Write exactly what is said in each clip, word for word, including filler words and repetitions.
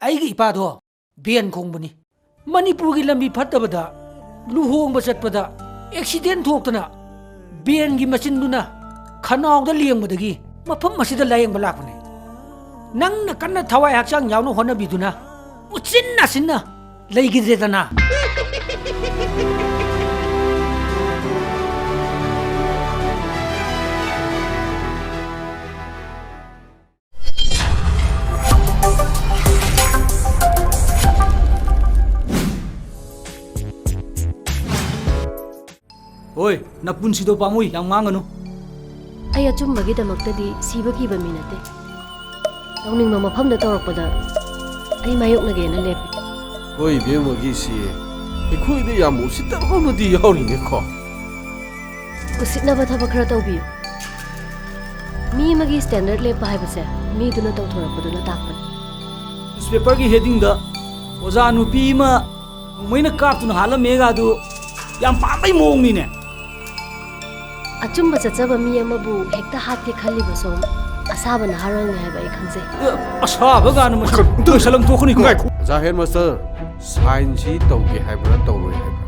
ꯑꯩꯒꯤ ꯏꯄꯥꯗꯣ ꯕꯦꯟ ꯈꯣꯡꯕꯅꯤ꯫ ꯃꯅꯤꯄꯨꯔꯒꯤ ꯂꯝꯕꯤ ꯐꯠꯇꯕꯗ ꯂꯨꯍꯣꯡꯕ ꯆꯠꯄꯗ ꯑꯦꯛꯁꯤꯗꯦꯟ ꯊꯣꯛꯇꯅ ꯕꯦꯟꯒꯤ ꯃꯆꯤꯟꯗꯨꯅ ꯈꯅꯥꯎꯗ ꯂꯦꯡꯕꯗꯒꯤ ꯃꯐꯝ ꯑꯁꯤꯗ ꯂꯥꯌꯦꯡꯕ ꯂꯥꯛꯄꯅꯤ꯫ ꯅꯪꯅ ꯀꯟꯅ ꯊꯋꯥꯏ ꯍꯛꯆꯥꯡ ꯌꯥꯎꯅ ꯍꯣꯠꯅꯕꯤꯗꯨꯅ ꯎꯆꯤꯟ ꯅꯥꯆꯤꯟꯅ ꯂꯩꯈꯤꯗ꯭ꯔꯦꯗꯅ꯫ ꯍꯣꯏ, ꯅꯄꯨꯟꯁꯤꯗꯣ ꯄꯥꯝꯃꯨꯏ, ꯌꯥꯝ ꯉꯥꯡꯒꯅꯨ꯫ ꯑꯩ ꯑꯆꯨꯝꯕꯒꯤꯗꯃꯛꯇꯗꯤ ꯁꯤꯕ ꯀꯤꯕ ꯃꯤ ꯅꯠꯇꯦ꯫ ꯇꯧꯅꯤꯡꯕ ꯃꯐꯝꯗ ꯇꯧꯔꯛꯄꯗ ꯑꯩ ꯃꯥꯌꯣꯛꯅꯒꯦꯅ ꯂꯦꯞꯄꯤ꯫ ꯍꯣꯏ, ꯏꯕꯦꯝꯃꯒꯤꯁꯤ ꯑꯩꯈꯣꯏꯗ ꯌꯥꯝ ꯎꯁꯤꯠꯇꯕ ꯑꯃꯗꯤ ꯌꯥꯎꯔꯤꯅꯦꯀꯣ꯫ ꯎꯁꯤꯠꯅꯕ ꯊꯕꯛ ꯈꯔ ꯇꯧꯕꯤꯌꯨ꯫ ꯃꯤ ꯑꯃꯒꯤ ꯁ꯭ꯇꯦꯟꯗꯔꯗ ꯂꯦꯞꯄ ꯍꯥꯏꯕꯁꯦ ꯃꯤꯗꯨꯅ ꯇꯧꯊꯣꯔꯛꯄꯗꯨꯅ ꯇꯥꯛꯄꯅꯤ꯫ ꯅ꯭ꯌꯨꯁꯄꯦꯄꯔꯒꯤ ꯍꯦꯗꯤꯡꯗ ꯑꯣꯖꯥ ꯅꯨꯄꯤ ꯑꯃ ꯅꯣꯡꯃꯩꯅ ꯀꯥꯞꯇꯨꯅ ꯍꯥꯠꯂꯝꯃꯦꯒ ꯑꯗꯨ ꯌꯥꯝ ꯄꯥꯝꯕꯩ ꯃꯑꯣꯡꯅꯤꯅꯦ꯫ ꯑꯆꯨꯝꯕ ꯆꯠꯆꯕ ꯃꯤ ꯑꯃꯕꯨ ꯍꯦꯛꯇ ꯍꯥꯠꯀꯦ ꯈꯜꯂꯤꯕ ꯁꯣꯝ ꯑꯁꯥꯕ ꯅꯍꯥꯔꯣꯜꯅꯤ ꯍꯥꯏꯕ ꯑꯩ ꯈꯪꯖꯩ꯫ ꯑ, ꯑꯁꯥꯕ ꯀꯥꯏꯅ ꯃꯁꯤ ꯃꯈꯜ ꯑꯃꯇ ꯂꯣꯏꯁꯜꯂꯝ ꯊꯣꯛꯀꯅꯤꯀꯣ꯫ ꯉꯥꯏꯈꯣ꯫ ꯑꯣꯖꯥ ꯍꯦꯗꯃꯥꯁꯇꯔ, ꯁꯥꯏꯟꯁꯤ ꯇꯧꯒꯦ ꯍꯥꯏꯕ꯭ꯔꯥ ꯇꯧꯔꯣꯏ ꯍꯥꯏꯕ꯭ꯔꯥ?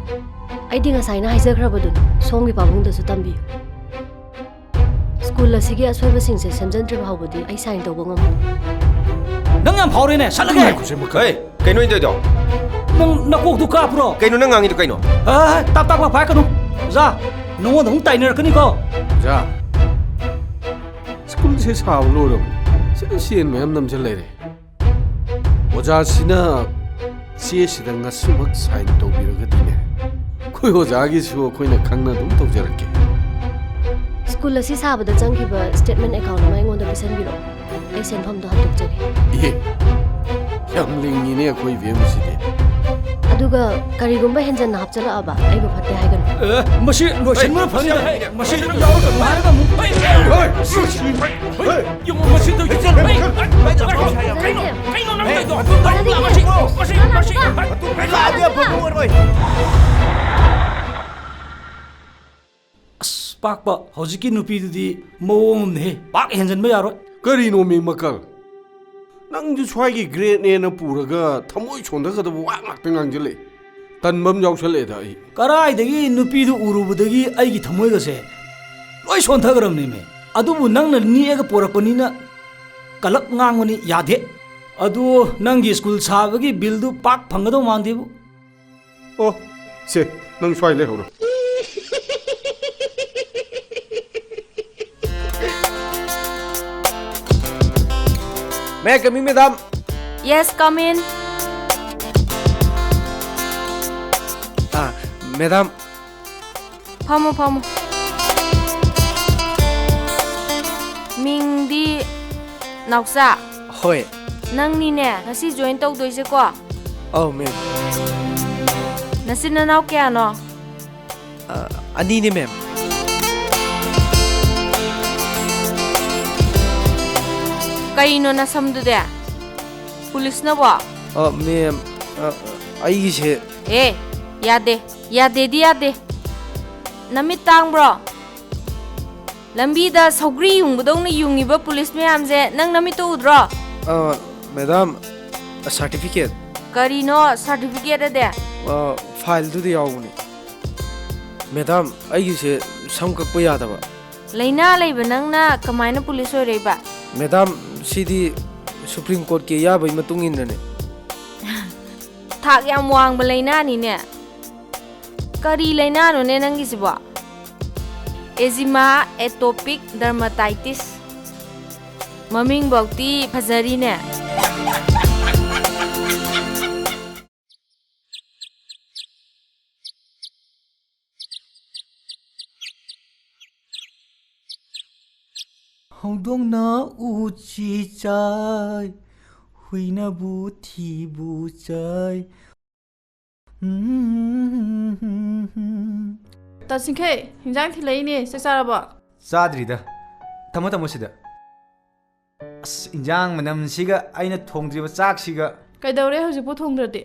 ꯑꯩꯗꯤ ꯉꯁꯥꯏꯅ ꯍꯥꯏꯖꯈ꯭ꯔꯕꯗꯨꯅꯤ, ꯁꯣꯝꯒꯤ ꯄꯥꯕꯨꯡꯗꯁꯨ ꯇꯝꯕꯤꯌꯨ꯫ ꯁ꯭ꯀꯨꯜ ꯑꯁꯤꯒꯤ ꯑꯁꯣꯏꯕꯁꯤꯡꯁꯦ ꯁꯦꯝꯖꯤꯟꯗ꯭ꯔꯤꯕ ꯍꯧꯕꯗꯤ ꯑꯩ ꯁꯥꯏꯟ ꯇꯧꯕ ꯉꯝꯃꯣꯏ꯫ ꯅꯪ ꯌꯥꯝ ꯐꯥꯎꯔꯦꯅꯦ, ꯁꯠꯂꯒꯦ! ꯉꯥꯏꯈꯣ, ꯁꯤ ꯃꯈꯜ꯫ ꯍꯩ, ꯀꯩꯅꯣ ꯑꯩꯅ ꯇꯧꯔꯤꯗꯣ? ꯅꯪ ꯅꯀꯣꯛꯇꯨ ꯀꯥꯞꯄ꯭ꯔꯣ? ꯀꯩꯅꯣ ꯅꯪ ꯉꯥꯡꯉꯤꯗꯣ ꯀꯩꯅꯣ? ꯑ, ꯇꯥꯞ ꯇꯥꯞ ꯄꯥꯏꯔꯛꯀꯅꯨ꯫ ꯑꯣꯖꯥ, ꯅꯉꯣꯟꯗ ꯑꯃꯨꯛ ꯇꯥꯏꯅꯔꯛꯀꯅꯤꯀꯣ꯫ ꯑꯣꯖꯥ, ꯁ꯭ꯀꯨꯜꯁꯦ ꯁꯥꯕ ꯂꯣꯏꯔꯕꯅꯤ꯫ ꯁꯤꯗ ꯁꯦꯟ ꯃꯌꯥꯝ ꯅꯝꯁꯤꯜ ꯂꯩꯔꯦ꯫ ꯑꯣꯖꯥꯁꯤꯅ ꯆꯦꯁꯤꯗ ꯉꯁꯤꯃꯛ ꯁꯥꯏꯟ ꯇꯧꯕꯤꯔꯒꯗꯤꯅꯦ, ꯑꯩꯈꯣꯏ ꯑꯣꯖꯥꯒꯤꯁꯨ ꯑꯩꯈꯣꯏꯅ ꯈꯪꯅ ꯑꯗꯨꯝ ꯇꯧꯖꯔꯛꯀꯦ꯫ ꯁ꯭ꯀꯨꯜ ꯑꯁꯤ ꯁꯥꯕꯗ ꯆꯪꯈꯤꯕ ꯁ꯭ꯇꯦꯠꯃꯦꯟ ꯑꯦꯀꯥꯎꯟ ꯑꯃ ꯑꯩꯉꯣꯟꯗ ꯄꯤꯁꯟꯕꯤꯔꯛꯑꯣ꯫ ꯑꯩ ꯁꯦꯟꯐꯝꯗꯣ ꯍꯟꯗꯣꯛꯆꯒꯦ꯫ ꯏꯍꯦ, ꯌꯥꯝ ꯂꯤꯡꯉꯤꯅꯦ ꯑꯩꯈꯣꯏ ꯏꯕꯦꯝꯃꯁꯤꯗꯤ꯫ ꯑꯗꯨꯒ ꯀꯔꯤꯒꯨꯝꯕ ꯍꯦꯟꯖꯟꯅ ꯍꯥꯞꯆꯜꯂꯛꯑꯕ ꯑꯩꯕꯨ ꯐꯠꯇꯦ ꯍꯥꯏꯒꯅꯨ꯫ ꯑꯦ, ꯃꯁꯤ ꯂꯣꯏꯁꯤꯟꯕꯅ ꯐꯔꯦꯗ꯫ ꯃꯁꯤ ꯌꯥꯎꯔꯛꯀꯅꯨ ꯍꯥꯏꯔꯒ ꯑꯃꯨꯛ꯫ ꯌꯦꯡꯉꯣ, ꯃꯁꯤ ꯇꯧꯔꯤꯁꯦ꯫ ꯀꯩꯅꯣ, ꯀꯩꯅꯣ ꯅꯪ ꯇꯧꯔꯤꯗꯣ? ꯃꯁꯤ, ꯃꯁꯤ, ꯃꯁꯤ꯫ ꯑꯁ, ꯄꯥꯛꯄ, ꯍꯧꯖꯤꯛꯀꯤ ꯅꯨꯄꯤꯗꯨꯗꯤ ꯃꯑꯣꯡ ꯑꯃꯅꯦꯍꯦ꯫ ꯄꯥꯛ ꯍꯦꯟꯖꯟꯕ ꯌꯥꯔꯣꯏ꯫ ꯀꯔꯤꯅꯣꯃꯤ ꯃꯀꯜ? ꯅꯪꯁꯨ ꯁ꯭ꯋꯥꯏꯒꯤ ꯒ꯭ꯔꯦꯠꯅꯦꯅ ꯄꯨꯔꯒ ꯊꯃꯣꯏ ꯁꯣꯟꯊꯒꯗꯕ ꯋꯥ ꯉꯥꯛꯇ ꯉꯥꯡꯁꯤꯜꯂꯛꯑꯦ꯫ ꯇꯟꯕ ꯑꯃ ꯌꯥꯎꯁꯜꯂꯛꯑꯦꯗ ꯑꯩ꯫ ꯀꯔꯥꯏꯗꯒꯤ ꯅꯨꯄꯤꯗꯨ ꯎꯔꯨꯕꯗꯒꯤ ꯑꯩꯒꯤ ꯊꯃꯣꯏꯒꯁꯦ ꯂꯣꯏ ꯁꯣꯟꯊꯈ꯭ꯔꯕꯅꯦꯃꯦ꯫ ꯑꯗꯨꯕꯨ ꯅꯪꯅ ꯅꯦꯛꯑꯒ ꯄꯣꯔꯛꯄꯅꯤꯅ ꯀꯂꯛ ꯉꯥꯡꯕꯅꯤ, ꯌꯥꯗꯦ꯫ ꯑꯗꯨ ꯅꯪꯒꯤ ꯁ꯭ꯀꯨꯜ ꯁꯥꯕꯒꯤ ꯕꯤꯜꯗꯨ ꯄꯥꯛ ꯐꯪꯒꯗꯧ ꯃꯥꯟꯗꯦꯕꯨ꯫ ꯑꯣ, ꯁꯦ, ꯅꯪ ꯁ꯭ꯋꯥꯏ ꯂꯩꯍꯧꯔꯣ꯫ May I come in, madam? Yes, come in. Ah, madam꯫ ꯐꯝꯃꯣ, ꯐꯝꯃꯣ꯫ ꯃꯤꯡꯗꯤ ꯅꯥꯎꯆꯥ? ꯍꯣꯏ꯫ ꯅꯪꯅꯤꯅꯦ ꯉꯁꯤ join ꯇꯧꯗꯣꯏꯁꯦꯀꯣ? ꯑꯧ, ma'am꯫ ꯅꯆꯤꯟ ꯅꯅꯥꯎ ꯀꯌꯥꯅꯣ? ꯑ, ꯑꯅꯤꯅꯦ, ma'am꯫ ꯀꯩꯅꯣ ꯅꯁꯝꯗꯨꯗꯤ? ꯄꯨꯂꯤꯁꯅꯕꯣ? ꯑ, ma'am, ꯑ, ꯑꯩꯒꯤꯁꯦ ꯑꯦ, ꯌꯥꯗꯦ꯫ ꯌꯥꯗꯦꯗꯤ ꯌꯥꯗꯦ꯫ ꯅꯃꯤꯠ ꯇꯥꯡꯕ꯭ꯔꯣ? ꯂꯝꯕꯤꯗ ꯁꯧꯒ꯭ꯔꯤ ꯌꯨꯡꯕꯗꯧꯅ ꯌꯨꯡꯉꯤꯕ ꯄꯨꯂꯤꯁ ꯃꯌꯥꯝꯁꯦ ꯅꯪ ꯅꯃꯤꯠꯇ ꯎꯗ꯭ꯔꯣ? ꯑ, madam, certificate꯫ ꯀꯔꯤꯅꯣ certificate ꯑꯗꯤ? ꯑ, fileꯗꯨꯗ ꯌꯥꯎꯕꯅꯤ꯫ Madam, ꯑꯩꯒꯤꯁꯦ ꯁꯝ ꯀꯛꯄ ꯌꯥꯗꯕ꯫ ꯂꯥꯏꯅꯥ ꯂꯩꯕ ꯅꯪꯅ ꯀꯃꯥꯏꯅ ꯄꯨꯂꯤꯁ ꯑꯣꯏꯔꯛꯏꯕ? Madam, ꯁꯤꯗꯤ Supreme Courtꯀꯤ ꯑꯌꯥꯕꯒꯤ ꯃꯇꯨꯡ ꯏꯟꯅꯅꯦ꯫ ꯊꯥꯛ ꯌꯥꯝ ꯋꯥꯡꯕ ꯂꯥꯏꯅꯥꯅꯤꯅꯦ꯫ ꯀꯔꯤ ꯂꯥꯏꯅꯥꯅꯣꯅꯦ ꯅꯪꯒꯤꯁꯤꯕꯣ? Eczema, atopic dermatitis꯫ ꯃꯃꯤꯡꯐꯧꯇꯤ ꯐꯖꯔꯤꯅꯦ꯫ ꯍꯧꯗꯣꯡꯅ ꯎꯆꯤ ꯆꯥꯏ, ꯍꯨꯏꯅꯕꯨ ꯊꯤꯕꯨ ꯆꯥꯏ꯫ ꯇꯥꯁꯤꯡꯈꯩ, ꯍꯤꯟꯖꯥꯡ ꯊꯤꯜꯂꯛꯏꯅꯦ, ꯆꯥꯛ ꯆꯥꯔꯕꯣ? ꯆꯥꯗ꯭ꯔꯤꯗ꯫ ꯊꯝꯃꯣ, ꯊꯝꯃꯣ ꯁꯤꯗ꯫ ꯑꯁ, ꯏꯟꯖꯥꯡ ꯃꯅꯝꯁꯤꯒ ꯑꯩꯅ ꯊꯣꯡꯗ꯭ꯔꯤꯕ ꯆꯥꯛꯁꯤꯒ꯫ ꯀꯩꯗꯧꯔꯦ ꯍꯧꯖꯤꯛꯄꯨ ꯊꯣꯡꯗ꯭ꯔꯗꯤ?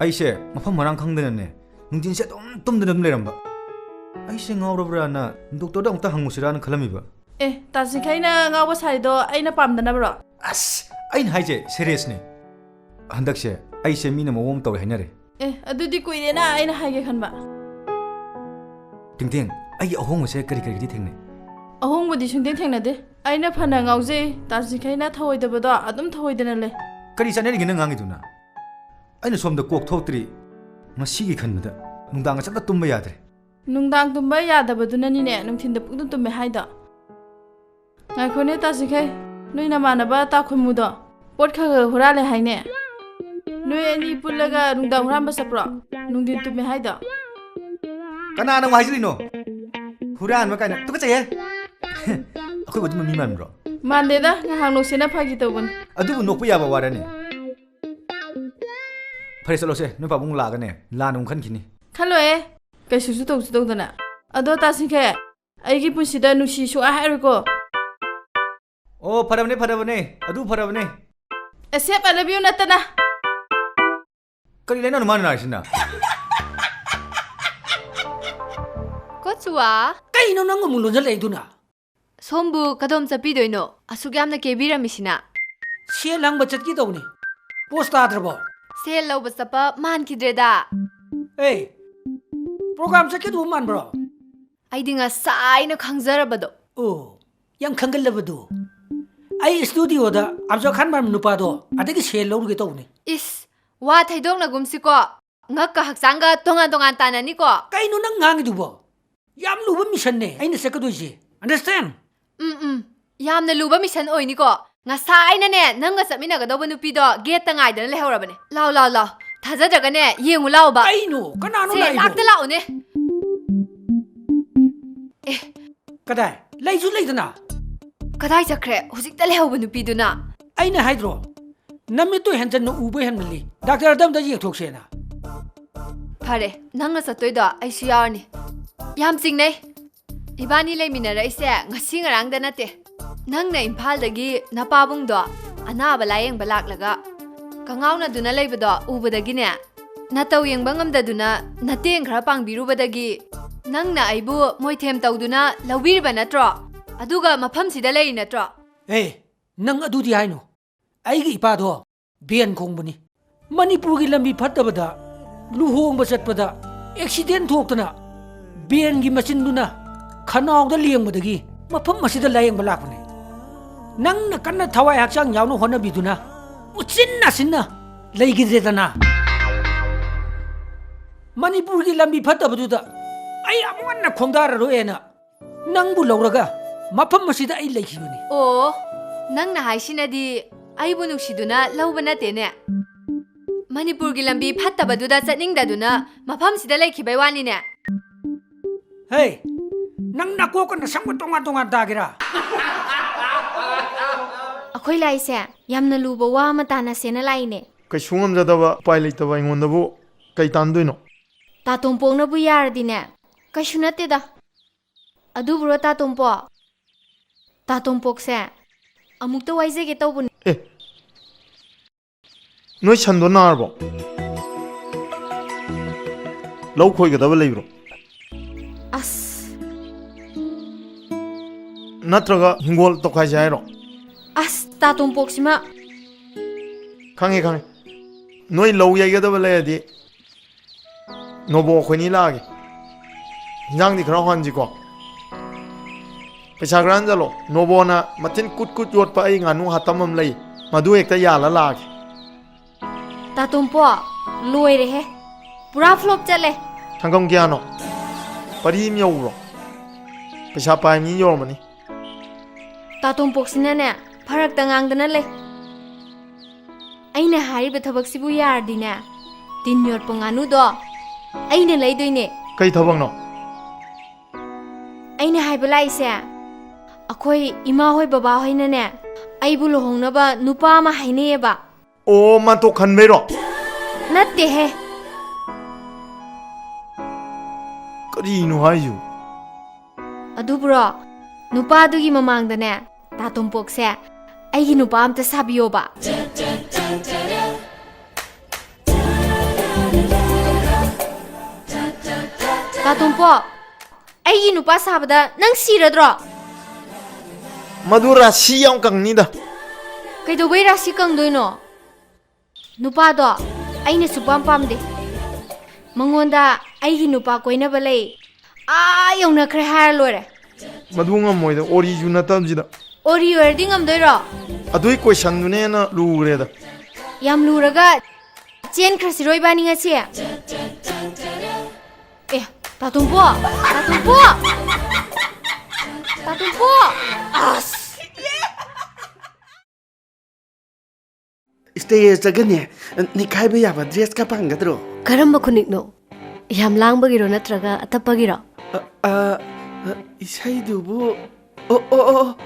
ꯑꯩꯁꯦ ꯃꯐꯝ ꯃꯔꯥꯡ ꯈꯪꯗꯅꯅꯦ, ꯅꯨꯡꯊꯤꯟꯁꯦ ꯑꯗꯨꯝ ꯇꯨꯝꯗꯅ ꯑꯗꯨꯝ ꯂꯩꯔꯝꯕ꯫ ꯑꯩꯁꯦ ꯉꯥꯎꯔꯕ꯭ꯔꯥꯅ ꯗꯣꯛꯇꯔꯗ ꯑꯃꯨꯛꯇ ꯍꯪꯉꯨꯁꯤꯔꯥꯅ ꯈꯜꯂꯝꯃꯤꯕ꯫ ꯑꯦ, ꯇꯥꯁꯤꯡꯈꯩꯅ ꯉꯥꯎꯕ ꯁꯥꯔꯤꯗꯣ ꯑꯩꯅ ꯄꯥꯝꯗꯅꯕ꯭ꯔꯣ? ꯑꯁ, ꯑꯩꯅ ꯍꯥꯏꯁꯦ seriousꯅꯦ꯫ ꯍꯟꯗꯛꯁꯦ ꯑꯩꯁꯦ ꯃꯤꯅ ꯃꯑꯣꯡ ꯑꯃ ꯇꯧꯔꯦ ꯍꯥꯏꯅꯔꯦ꯫ ꯑꯦ, ꯑꯗꯨꯗꯤ ꯀꯨꯏꯔꯦꯅ ꯑꯩꯅ ꯍꯥꯏꯒꯦ ꯈꯟꯕ꯫ ꯇꯦꯡꯇꯦꯡ, ꯑꯩꯒꯤ ꯑꯍꯣꯡꯕꯁꯦ ꯀꯔꯤ ꯀꯔꯤꯒꯤꯗꯤ ꯊꯦꯡꯅꯩ? ꯑꯍꯣꯡꯕꯗꯤ ꯁꯨꯡꯊꯦꯡ ꯊꯦꯡꯅꯗꯦ꯫ ꯑꯩꯅ ꯐꯅ ꯉꯥꯎꯖꯩ, ꯇꯥꯁꯤꯈꯩꯅ ꯊꯧꯑꯣꯏꯗꯕꯗꯣ ꯑꯗꯨꯝ ꯊꯧꯑꯣꯏꯗꯅ ꯂꯩ꯫ ꯀꯔꯤ ꯆꯠꯅꯔꯤꯒꯦ ꯅꯪ ꯉꯥꯡꯉꯤꯗꯨꯅ? ꯑꯩꯅ ꯁꯣꯝꯗ ꯀꯣꯛ ꯊꯣꯛꯇ꯭ꯔꯤ, ꯉꯁꯤꯒꯤ ꯈꯟꯕꯗ ꯅꯨꯡꯗꯥꯡꯒ ꯆꯠꯇ ꯇꯨꯝꯕ ꯌꯥꯗ꯭ꯔꯦ꯫ ꯅꯨꯡꯗꯥꯡ ꯇꯨꯝꯕ ꯌꯥꯗꯕꯗꯨꯅꯅꯤꯅꯦ ꯅꯨꯡꯊꯤꯟꯗ ꯄꯨꯡꯇꯨꯝ ꯇꯨꯝꯃꯦ ꯍꯥꯏꯗꯣ꯫ ꯉꯥꯏꯈꯣꯅꯦ ꯇꯥꯁꯤꯈꯩ, ꯅꯣꯏ ꯅꯃꯥꯟꯅꯕ ꯇꯥꯈꯨꯟꯃꯨꯗꯣ ꯄꯣꯠ ꯈꯔ ꯈꯔ ꯍꯨꯔꯥꯜꯂꯦ ꯍꯥꯏꯅꯦ꯫ ꯅꯣꯏ ꯑꯅꯤ ꯄꯨꯜꯂꯒ ꯅꯨꯡꯗꯥꯡ ꯍꯨꯔꯥꯟꯕ ꯆꯠꯄ꯭ꯔꯣ? ꯅꯨꯡꯊꯤꯟ ꯇꯨꯝꯃꯦ ꯍꯥꯏꯗꯣ꯫ ꯀꯅꯥꯅ ꯑꯃꯨꯛ ꯍꯥꯏꯖꯤꯜꯂꯤꯅꯣ? ꯍꯨꯔꯥꯟꯕ ꯀꯥꯏꯅ, ꯇꯨꯀꯠꯆꯩꯍꯦ꯫ ꯑꯩꯈꯣꯏꯕꯨ ꯑꯗꯨꯝꯕ ꯃꯤ ꯃꯥꯟꯕ꯭ꯔꯣ? ꯃꯥꯟꯗꯦꯗ, ꯉꯥꯏꯍꯥꯛ ꯅꯣꯛꯁꯦꯅ ꯐꯥꯒꯤ ꯇꯧꯕꯅꯤ꯫ ꯑꯗꯨꯕꯨ ꯅꯣꯛꯄ ꯌꯥꯕ ꯋꯥꯔꯅꯤ꯫ ꯐꯔꯦ, ꯆꯠꯂꯣꯁꯦ, ꯅꯣꯏ ꯄꯥꯕꯨꯡ ꯂꯥꯛꯑꯒꯅꯦ ꯂꯥꯟꯅ ꯑꯃꯨꯛ ꯈꯟꯈꯤꯅꯤ꯫ ꯈꯜꯂꯣꯏꯍꯦ, ꯀꯩꯁꯨꯁꯨ ꯇꯧꯁꯨ ꯇꯧꯗꯅ꯫ ꯑꯗꯣ ꯇꯥꯁꯤꯈꯩ, ꯑꯩꯒꯤ ꯄꯨꯟꯁꯤꯗ ꯅꯨꯡꯁꯤ ꯁꯨꯡꯍꯥꯏ ꯍꯥꯏꯔꯣꯏꯀꯣ꯫ ꯑꯣ, ꯐꯔꯕꯅꯦ, ꯐꯔꯕꯅꯦ, ꯑꯗꯨ ꯐꯔꯕꯅꯦ꯫ Accept I love you ꯅꯠꯇꯅ꯫ ꯀꯔꯤ ꯂꯩꯅꯥꯅꯣ ꯃꯥꯅ ꯅꯥꯔꯤꯁꯤꯅ? ꯀꯣꯆꯨꯋꯥ꯫ ꯀꯩꯅꯣ ꯅꯪ ꯑꯃꯨꯛ ꯂꯣꯟꯁꯤꯜꯂꯛꯏꯗꯨꯅ? ꯁꯣꯝꯕꯨ ꯀꯗꯣꯝ ꯆꯠꯄꯤꯗꯣꯏꯅꯣ? ꯑꯁꯨꯛ ꯌꯥꯝꯅ ꯀꯦꯕꯤꯔꯝꯃꯤꯁꯤꯅ? ꯁꯦꯜ ꯍꯪꯕ ꯆꯠꯀꯦ ꯇꯧꯕꯅꯤ꯫ ꯄꯣꯁ ꯇꯥꯗ꯭ꯔꯕꯣ? ꯁꯦꯜ ꯂꯧꯕ ꯆꯠꯄ ꯃꯥꯟꯈꯤꯗ꯭ꯔꯦꯗ꯫ ꯑꯦ, program ꯆꯠꯀꯗꯧꯕ ꯃꯥꯟꯕ꯭ꯔꯣ? ꯑꯩꯗꯤ ꯉꯁꯥꯏꯅ ꯈꯪꯖꯔꯕꯗꯣ꯫ ꯑꯣ, ꯌꯥꯝ ꯈꯪꯒꯜꯂꯕꯗꯣ꯫ ꯑꯩ studioꯗ ꯑꯐꯖꯜ ꯈꯥꯟ ꯃꯥꯟꯕ ꯅꯨꯄꯥꯗꯣ ꯑꯗꯒꯤ ꯁꯦꯜ ꯂꯧꯔꯨꯒꯦ ꯇꯧꯕꯅꯤ꯫ ꯏꯁ, ꯋꯥ ꯊꯩꯗꯣꯛꯅꯒꯨꯝꯁꯤꯀꯣ꯫ ꯉꯛꯀ ꯍꯛꯆꯥꯡꯒ ꯇꯣꯉꯥꯟ ꯇꯣꯉꯥꯟ ꯇꯥꯅꯅꯤꯀꯣ꯫ ꯀꯩꯅꯣ ꯅꯪ ꯉꯥꯡꯉꯤꯗꯨꯕꯣ? ꯌꯥꯝ ꯂꯨꯕ ꯃꯤꯁꯟꯅꯦ ꯑꯩꯅ ꯆꯠꯀꯗꯣꯏꯁꯦ꯫ Understand? ꯎꯝ, ꯎꯝ꯫ ꯌꯥꯝꯅ ꯂꯨꯕ ꯃꯤꯁꯟ ꯑꯣꯏꯅꯤꯀꯣ꯫ ꯉꯁꯥꯏꯅꯅꯦ, ꯅꯪꯒ ꯆꯠꯃꯤꯟꯅꯒꯗꯧꯕ ꯅꯨꯄꯤꯗꯣ ꯒꯦꯠꯇ ꯉꯥꯏꯗꯅ ꯂꯩꯍꯧꯔꯕꯅꯦ꯫ ꯂꯥꯎ, ꯂꯥꯎ, ꯂꯥꯎ꯫ ꯊꯥꯖꯗ꯭ꯔꯒꯅꯦ, ꯌꯦꯡꯉꯨ ꯂꯥꯎꯕ꯫ ꯀꯩꯅꯣ? ꯀꯅꯥꯅꯣ ꯁꯦ, ꯂꯥꯛꯏꯗꯣ? ꯂꯥꯛꯇ ꯂꯥꯛꯎꯅꯦ꯫ ꯑꯦ꯫ ꯀꯗꯥꯏ? ꯂꯩꯁꯨ ꯂꯩꯗꯅ꯫ ꯀꯗꯥꯏ ꯆꯠꯈ꯭ꯔꯦ ꯍꯧꯖꯤꯛꯇ ꯂꯩꯍꯧꯕ ꯅꯨꯄꯤꯗꯨꯅ? ꯑꯩꯅ ꯍꯥꯏꯗ꯭ꯔꯣ? ꯅꯃꯤꯠꯇꯣ ꯍꯦꯟꯖꯟꯅ ꯎꯕ ꯍꯦꯟꯃꯜꯂꯤ꯫ ꯗꯥꯛꯇꯔꯗ ꯑꯝꯇ ꯌꯦꯡꯊꯣꯛꯁꯦꯅ꯫ ꯐꯔꯦ, ꯅꯪꯅ ꯆꯠꯇꯣꯏꯗꯣ ꯑꯩꯁꯨ ꯌꯥꯎꯔꯅꯤ꯫ ꯌꯥꯝ ꯆꯤꯡꯅꯩ꯫ ꯏꯕꯥꯅꯤ ꯂꯩꯃꯤꯟꯅꯔꯛꯏꯁꯦ ꯉꯁꯤ ꯉꯔꯥꯡꯗ ꯅꯠꯇꯦ꯫ ꯅꯪꯅ ꯏꯝꯐꯥꯜꯗꯒꯤ ꯅꯄꯥꯕꯨꯡꯗꯣ ꯑꯅꯥꯕ ꯂꯥꯌꯦꯡꯕ ꯂꯥꯛꯂꯒ ꯀꯉꯥꯎꯅꯗꯨꯅ ꯂꯩꯕꯗꯣ ꯎꯕꯗꯒꯤꯅꯦ, ꯅꯇꯧ ꯌꯦꯡꯕ ꯉꯝꯗꯗꯨꯅ ꯅꯇꯦꯡ ꯈꯔ ꯄꯥꯡꯕꯤꯔꯨꯕꯗꯒꯤ ꯅꯪꯅ ꯑꯩꯕꯨ ꯃꯣꯏꯊꯦꯝ ꯇꯧꯗꯨꯅ ꯂꯧꯕꯤꯔꯤꯕ ꯅꯠꯇ꯭ꯔꯣ? ꯑꯗꯨꯒ ꯃꯐꯝꯁꯤꯗ ꯂꯩꯔꯤ ꯅꯠꯇ꯭ꯔꯣ? ꯑꯦ, ꯅꯪ ꯑꯗꯨꯗꯤ ꯍꯥꯏꯅꯨ꯫ ꯑꯩꯒꯤ ꯏꯄꯥꯗꯣ ꯕꯦꯟ ꯈꯣꯡꯕꯅꯤ꯫ ꯃꯅꯤꯄꯨꯔꯒꯤ ꯂꯝꯕꯤ ꯐꯠꯇꯕꯗ ꯂꯨꯍꯣꯡꯕ ꯆꯠꯄꯗ ꯑꯦꯛꯁꯤꯗꯦꯟ ꯊꯣꯛꯇꯅ ꯕꯦꯟꯒꯤ ꯃꯆꯤꯟꯗꯨꯅ ꯈꯅꯥꯎꯗ ꯂꯦꯡꯕꯗꯒꯤ ꯃꯐꯝ ꯑꯁꯤꯗ ꯂꯥꯌꯦꯡꯕ ꯂꯥꯛꯄꯅꯤ꯫ ꯅꯪꯅ ꯀꯟꯅ ꯊꯋꯥꯏ ꯍꯛꯆꯥꯡ ꯌꯥꯎꯅ ꯍꯣꯠꯅꯕꯤꯗꯨꯅ ꯎꯆꯤꯟ ꯅꯥꯆꯤꯟꯅ ꯂꯩꯈꯤꯗ꯭ꯔꯦꯗꯅ꯫ ꯃꯅꯤꯄꯨꯔꯒꯤ ꯂꯝꯕꯤ ꯐꯠꯇꯕꯗꯨꯗ ꯑꯩ ꯑꯃꯨꯛ ꯍꯟꯅ ꯈꯣꯡꯗꯥꯔꯔꯣꯏꯅ ꯅꯪꯕꯨ ꯂꯧꯔꯒ ꯃꯐꯝ ꯑꯁꯤꯗ ꯑꯩ ꯂꯩꯈꯤꯕꯅꯤ꯫ ꯑꯣ, ꯅꯪꯅ ꯍꯥꯏꯁꯤꯅꯗꯤ ꯑꯩꯕꯨ ꯅꯨꯡꯁꯤꯗꯨꯅ ꯂꯧꯕ ꯅꯠꯇꯦꯅꯦ? ꯃꯅꯤꯄꯨꯔꯒꯤ ꯂꯝꯕꯤ ꯐꯠꯇꯕꯗꯨꯗ ꯆꯠꯅꯤꯡꯗꯗꯨꯅ ꯃꯐꯝꯁꯤꯗ ꯂꯩꯈꯤꯕꯩ ꯋꯥꯅꯤꯅꯦ꯫ ꯍꯦ, ꯅꯪ ꯅꯀꯣꯛꯀ ꯅꯁꯝꯒ ꯇꯣꯉꯥꯟ ꯇꯣꯉꯥꯟ ꯇꯥꯒꯦꯔꯥ? ꯑꯩꯈꯣꯏ ꯂꯥꯛꯏꯁꯦ ꯌꯥꯝꯅ ꯂꯨꯕ ꯋꯥ ꯑꯃ ꯇꯥꯟꯅꯁꯦꯅ ꯂꯥꯛꯏꯅꯦ꯫ ꯀꯩꯁꯨ ꯉꯝꯖꯗꯕ, ꯎꯄꯥꯏ ꯂꯩꯇꯕ ꯑꯩꯉꯣꯟꯗꯕꯨ ꯀꯩ ꯇꯥꯟꯗꯣꯏꯅꯣ? ꯇꯥ ꯇꯣꯝꯄꯣꯛꯅꯕꯨ ꯌꯥꯔꯗꯤꯅꯦ, ꯀꯩꯁꯨ ꯅꯠꯇꯦꯗ꯫ ꯑꯗꯨꯕꯨꯔꯣ ꯇꯥ ꯇꯣꯝꯄꯣꯛ? ꯇꯥ ꯇꯣꯝꯄꯣꯛꯁꯦ ꯑꯃꯨꯛꯇ ꯋꯥꯏꯖꯒꯦ ꯇꯧꯕꯅꯦ꯫ ꯑꯦ, ꯅꯣꯏ ꯁꯟꯗꯣ ꯅꯥꯔꯕꯣ? ꯂꯧ ꯈꯣꯏꯒꯗꯕ ꯂꯩꯕ꯭ꯔꯣ? ꯑꯁ, ꯅꯠꯇ꯭ꯔꯒ ꯍꯤꯡꯒꯣꯜ ꯇꯧꯈꯥꯏꯁꯦ ꯍꯥꯏꯔꯣ? ꯑꯁ, ꯇꯥ ꯇꯣꯝꯄꯣꯛꯁꯤꯃ꯫ ꯈꯪꯉꯦ, ꯈꯪꯉꯦ꯫ ꯅꯣꯏ ꯂꯧ ꯌꯩꯒꯗꯕ ꯂꯩꯔꯗꯤ ꯅꯣꯕꯣ ꯑꯩꯈꯣꯏꯅꯤ ꯂꯥꯛꯑꯒꯦ꯫ ꯍꯤꯟꯖꯥꯡꯗꯤ ꯈꯔ ꯍꯥꯎꯍꯟꯁꯤꯀꯣ꯫ ꯄꯩꯁꯥ ꯈꯔ ꯍꯟꯖꯜꯂꯣ꯫ ꯅꯣꯕꯣꯅ ꯃꯊꯤꯟ ꯀꯨꯠ ꯀꯨꯠ ꯌꯣꯠꯄ ꯑꯩ ꯉꯥꯅꯨ ꯍꯥꯇꯝ ꯑꯃ ꯂꯩ, ꯃꯗꯨ ꯍꯦꯛꯇ ꯌꯥꯜꯂ ꯂꯥꯛꯑꯒꯦ꯫ ꯇꯥ ꯇꯣꯝꯄꯣ, ꯂꯣꯏꯔꯦꯍꯦ꯫ ꯄꯨꯔꯥ ꯐ꯭ꯂꯣꯞ ꯆꯠꯂꯦ꯫ ꯁꯪꯒꯝ ꯀꯌꯥꯅꯣ? ꯄꯔꯤ ꯑꯃ ꯌꯧꯕ꯭ꯔꯣ? ꯄꯩꯁꯥ ꯄꯥꯏꯕꯅꯤ ꯌꯧꯔꯝꯃꯅꯤ꯫ ꯇꯥ ꯇꯣꯝꯄꯣꯛꯁꯤꯅꯅꯦ, ꯐꯔꯛꯇ ꯉꯥꯡꯗꯅ ꯂꯩ꯫ ꯑꯩꯅ ꯍꯥꯏꯔꯤꯕ ꯊꯕꯛꯁꯤꯕꯨ ꯌꯥꯔꯗꯤꯅꯦ, ꯇꯤꯟ ꯌꯣꯠꯄ ꯉꯥꯅꯨꯗꯣ ꯑꯩꯅ ꯂꯩꯗꯣꯏꯅꯦ꯫ ꯀꯩ ꯊꯕꯛꯅꯣ? ꯑꯩꯅ ꯍꯥꯏꯕ ꯂꯥꯛꯏꯁꯦ, ꯑꯩꯈꯣꯏ ꯏꯃꯥ ꯍꯣꯏ ꯕꯕꯥ ꯍꯣꯏꯅꯅꯦ, ꯑꯩꯕꯨ ꯂꯨꯍꯣꯡꯅꯕ ꯅꯨꯄꯥ ꯑꯃ ꯍꯥꯏꯅꯩꯌꯦꯕ꯫ ꯑꯣ, ꯃꯥꯟꯇꯣꯛ ꯈꯟꯕꯩꯔꯣ? ꯅꯠꯇꯦꯍꯦ꯫ ꯀꯔꯤꯅꯣ ꯍꯥꯏꯁꯤꯕꯨ? ꯑꯗꯨꯕꯨꯔꯣ, ꯅꯨꯄꯥꯗꯨꯒꯤ ꯃꯃꯥꯡꯗꯅꯦ, ꯇꯥ ꯇꯣꯝꯄꯣꯛꯁꯦ ꯑꯩꯒꯤ ꯅꯨꯄꯥ ꯑꯝꯇ ꯁꯥꯕꯤꯌꯣꯕ꯫ ꯇꯥ ꯇꯣꯝꯄꯣꯛ, ꯑꯩꯒꯤ ꯅꯨꯄꯥ ꯁꯥꯕꯗ ꯅꯪ ꯁꯤꯔꯗ꯭ꯔꯣ? ꯃꯗꯨ ꯔꯥꯁꯤ ꯌꯥꯝ ꯀꯪꯅꯤꯗ꯫ ꯀꯩꯗꯧꯕꯩ ꯔꯥꯁꯤ ꯀꯪꯗꯣꯏꯅꯣ? ꯅꯨꯄꯥꯗꯣ ꯑꯩꯅ ꯁꯨꯄꯥꯝ ꯄꯥꯝꯗꯦ꯫ ꯃꯉꯣꯟꯗ "ꯑꯩꯒꯤ ꯅꯨꯄꯥ ꯀꯣꯏꯅꯕ ꯂꯩ, ꯑꯥ ꯌꯧꯅꯈ꯭ꯔꯦ" ꯍꯥꯏꯔ ꯂꯣꯏꯔꯦ꯫ ꯃꯗꯨ ꯉꯝꯃꯣꯏꯗ, ꯑꯣꯔꯤꯁꯨ ꯅꯠꯇꯕꯁꯤꯗ꯫ ꯑꯣꯔꯤ ꯑꯣꯏꯔꯗꯤ ꯉꯝꯗꯣꯏꯔꯣ? ꯑꯗꯨꯏ ꯀꯣꯏꯁꯟꯗꯨꯅ ꯍꯦꯟꯅ ꯂꯨꯈ꯭ꯔꯦꯗ꯫ ꯌꯥꯝ ꯂꯨꯔꯒ ꯆꯦꯟꯈ꯭ꯔꯁꯤꯔꯣ ꯏꯕꯥꯅꯤ ꯉꯁꯤ? ꯑꯦ, ꯇꯥꯇꯣꯝꯄꯣ! ꯇꯥꯇꯣꯝꯄꯣ! ꯇꯥꯇꯣꯝꯄꯣ! ꯑꯁ! ꯁ꯭ꯇꯦꯖꯇꯒꯅꯦ, ꯅꯤꯛꯈꯥꯏꯕ ꯌꯥꯕ ꯗ꯭ꯔꯦꯁꯀ ꯐꯪꯒꯗ꯭ꯔꯣ? ꯀꯔꯝꯕ ꯈꯨꯅꯤꯛꯅꯣ? ꯌꯥꯝ ꯂꯥꯡꯕꯒꯤꯔꯣ ꯅꯠꯇ꯭ꯔꯒ ꯑꯇꯞꯄꯒꯤꯔꯣ? ꯑ, ꯑ, ꯑ, ꯏꯁꯩꯗꯨꯕꯨ, ꯑꯣ, ꯑꯣ, ꯑꯣ,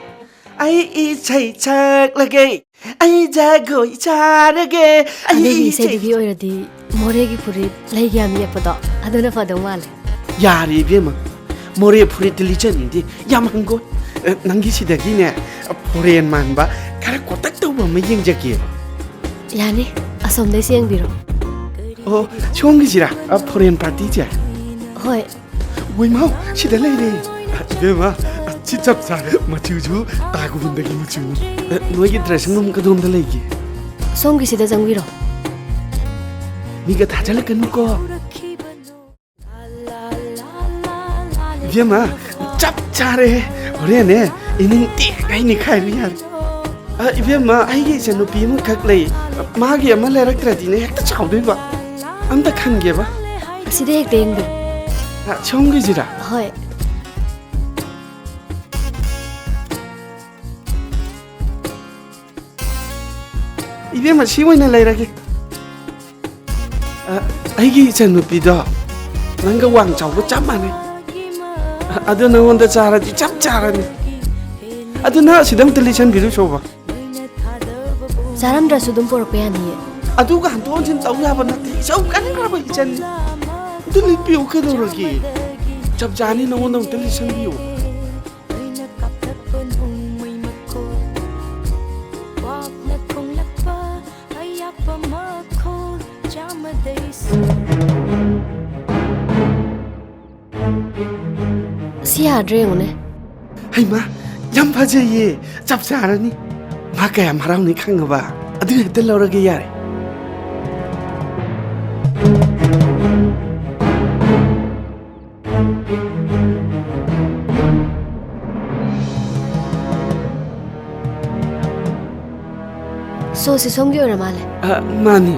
ꯑꯩ ꯏꯁꯩ ꯁꯛꯂꯒꯦ, ꯑꯩ ꯖꯒꯣꯏ ꯁꯥꯔꯒꯦ, ꯑꯩ ꯑꯗꯨꯒꯤ ꯏꯁꯩ ꯏꯁꯩꯗꯨꯒꯤ ꯑꯣꯏꯔꯗꯤ ꯃꯣꯔꯦꯒꯤ ꯐꯨꯔꯤꯠ ꯂꯩꯒ ꯌꯥꯝ ꯌꯦꯛꯄꯗꯣ ꯑꯗꯨꯅ ꯐꯗꯧ ꯃꯥꯜꯂꯦ꯫ ꯌꯥꯔꯦ ꯏꯕꯦꯝꯃ, ꯃꯣꯔꯦ ꯐꯨꯔꯤꯠꯇꯤ ꯂꯤꯠꯆꯅꯤꯡꯗꯦ, ꯌꯥꯝ ꯍꯪꯒꯣꯏ꯫ ꯑ, ꯅꯪꯒꯤ ꯁꯤꯗꯒꯤꯅꯦ, ꯐꯣꯔꯦꯟ ꯃꯥꯟꯕ ꯈꯔ ꯀꯣꯇꯛ ꯇꯧꯕ ꯑꯃ ꯌꯦꯡꯖꯒꯦ꯫ ꯌꯥꯅꯤ, ꯑꯁꯣꯝꯗꯩꯁꯦ ꯌꯦꯡꯕꯤꯔꯣ꯫ ꯑꯣ, ꯁꯣꯝꯒꯤꯁꯤꯔꯥ? ꯑ, ꯐꯣꯔꯦꯟ ꯄꯥꯔꯇꯤꯁꯦ? ꯍꯣꯏ꯫ ꯋꯤꯃꯥꯎ, ꯁꯤꯗ ꯂꯩꯔꯦ꯫ ꯑ, ꯏꯕꯦꯝꯃ, ꯑ, ꯁꯤ ꯆꯞ ꯆꯥꯔꯦ꯫ ꯃꯆꯨꯁꯨ ꯇꯥ ꯒꯣꯕꯤꯟꯗꯒꯤ ꯃꯆꯨꯅꯤ꯫ ꯑ, ꯅꯣꯏꯒꯤ dressing room ꯀꯗꯣꯝꯗ ꯂꯩꯒꯦ? ꯁꯣꯝꯒꯤꯁꯤꯗ ꯆꯪꯕꯤꯔꯣ꯫ ꯃꯤꯒ ꯊꯥꯖꯤꯜꯂꯛꯀꯅꯨꯀꯣ꯫ ꯏꯕꯦꯝꯃ, ꯆꯞ ꯆꯥꯔꯦ꯫ ꯍꯣꯔꯦꯟꯅꯦ, ꯏꯅꯤꯡ ꯇꯦꯛ ꯍꯥꯏꯅꯤ ꯈꯥꯏꯕ ꯌꯥꯔꯦ꯫ ꯑ, ꯏꯕꯦꯝꯃ, ꯑꯩꯒꯤ ꯏꯆꯟꯅꯨꯄꯤ ꯑꯃꯈꯛ ꯂꯩ꯫ ꯃꯥꯒꯤ ꯑꯃ ꯂꯩꯔꯛꯇ꯭ꯔꯗꯤꯅꯦ ꯍꯦꯛꯇ ꯁꯥꯎꯗꯣꯏꯕ꯫ ꯑꯝꯇ ꯈꯟꯒꯦꯕ꯫ ꯑꯁꯤꯗ ꯍꯦꯛꯇ ꯌꯦꯡꯕꯤꯔꯣ꯫ ꯑ, ꯁꯣꯝꯒꯤꯁꯤꯔꯥ? ꯍꯣꯏ꯫ ꯏꯕꯦꯝꯃ, ꯁꯤ ꯑꯣꯏꯅ ꯂꯩꯔꯒꯦ꯫ ꯑ, ꯑꯩꯒꯤ ꯏꯆꯟꯅꯨꯄꯤꯗꯣ ꯅꯪꯒ ꯋꯥꯡ ꯆꯥꯎꯕ ꯆꯞ ꯃꯥꯟꯅꯩ꯫ ꯑ, ꯑꯗꯨ ꯅꯉꯣꯟꯗ ꯆꯥꯔꯗꯤ ꯆꯞ ꯆꯥꯔꯅꯤ꯫ ꯑꯗꯨ ꯅꯪ ꯑꯁꯤꯗ ꯑꯝꯇ ꯂꯤꯠꯁꯟꯕꯤꯔꯨ ꯁꯣꯕ꯫ ꯆꯥꯔꯝꯗ꯭ꯔꯁꯨ ꯑꯗꯨꯝ ꯄꯨꯔꯛꯄ ꯌꯥꯅꯤꯌꯦ꯫ ꯑꯗꯨꯒ ꯍꯟꯗꯣꯛ ꯍꯟꯖꯤꯟ ꯇꯧ ꯌꯥꯕ ꯅꯠꯇꯦ꯫ ꯏꯆꯧ ꯀꯟꯈ꯭ꯔꯕ ꯏꯆꯟꯅꯤ꯫ ꯑꯗꯨ ꯂꯤꯠꯄꯤꯌꯨ ꯀꯩꯗꯧꯔꯒꯦ? ꯆꯞ ꯆꯥꯅꯤ, ꯅꯉꯣꯟꯗ ꯑꯃꯨꯛꯇ ꯂꯤꯠꯁꯟꯕꯤꯌꯨ꯫ ꯅꯣꯏꯅ ꯀꯥꯞꯊꯠꯄ ꯅꯣꯡꯃꯩ ꯃꯈꯣꯜ, ꯀ꯭ꯋꯥꯛꯅ ꯈꯣꯡꯂꯛꯄ ꯑꯌꯥꯛꯄ ꯃꯈꯣꯜ, ꯆꯥꯝꯃꯗꯩ ꯁꯤ ꯌꯥꯗ꯭ꯔꯦ ꯌꯦꯡꯉꯨꯅꯦ꯫ ꯍꯩꯃꯥ, ꯌꯥꯝ ꯐꯖꯩꯌꯦ, ꯆꯞ ꯆꯥꯔꯅꯤ꯫ ꯑ, ꯀꯌꯥꯝ ꯍꯔꯥꯎꯅꯤ ꯈꯪꯉꯕ? ꯑꯗꯨ ꯍꯦꯛꯇ ꯂꯧꯔꯒꯦ ꯌꯥꯔꯦ꯫ ꯁꯣꯁꯤ ꯁꯣꯝꯒꯤ ꯑꯣꯏꯔ ꯃꯥꯜꯂꯦ꯫ ꯑ, ꯃꯥꯅꯤ꯫